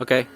Okay.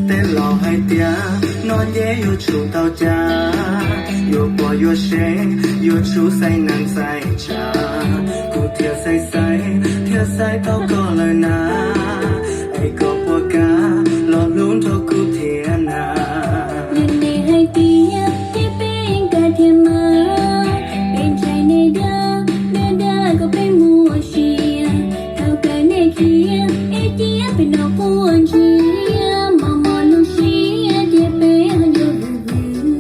Tej laus hais tias no nce yuav tsum tau cav, yuav pom yuav seev, yuav tsum xaiv neej xaiv tsav. Kuv thiaj xaiv xaiv, thiaj xaiv tau koj lawm na, es koj puas kam los hlub nrog kuv thiab na? Yog nej hais tias thiab peb nkag thiab mas, peb ntshai nej dag, nej dag kom peb muaj sia. Thaum kawg nej khiav es cia peb nrog quaj ntshiab, mos mos lub siab thiab peb ho yuav vwm vwm.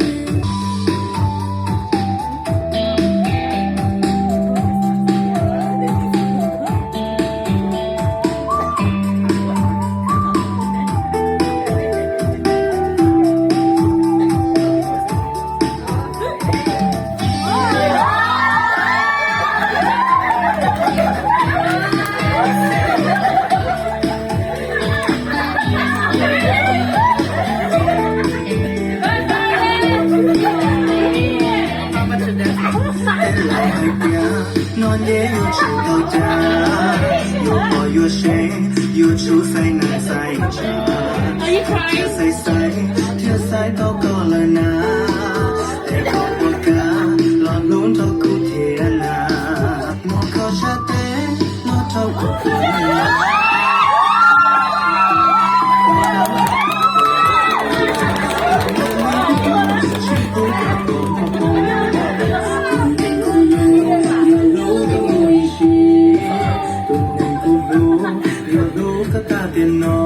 Tej laus hais tias no nce yuav tsum tau cav, yuav pom yuav seev, yuav tsum xaiv neej xaiv tsav. Thiaj xaiv xaiv, thiaj xaiv tau koj lawm na, es koj puas kam los hlub nrog kuv thiab na? Muab koj sab tes los rau kuv. Tus neeg kuv hlub, yuav hlub koj tag tiam no.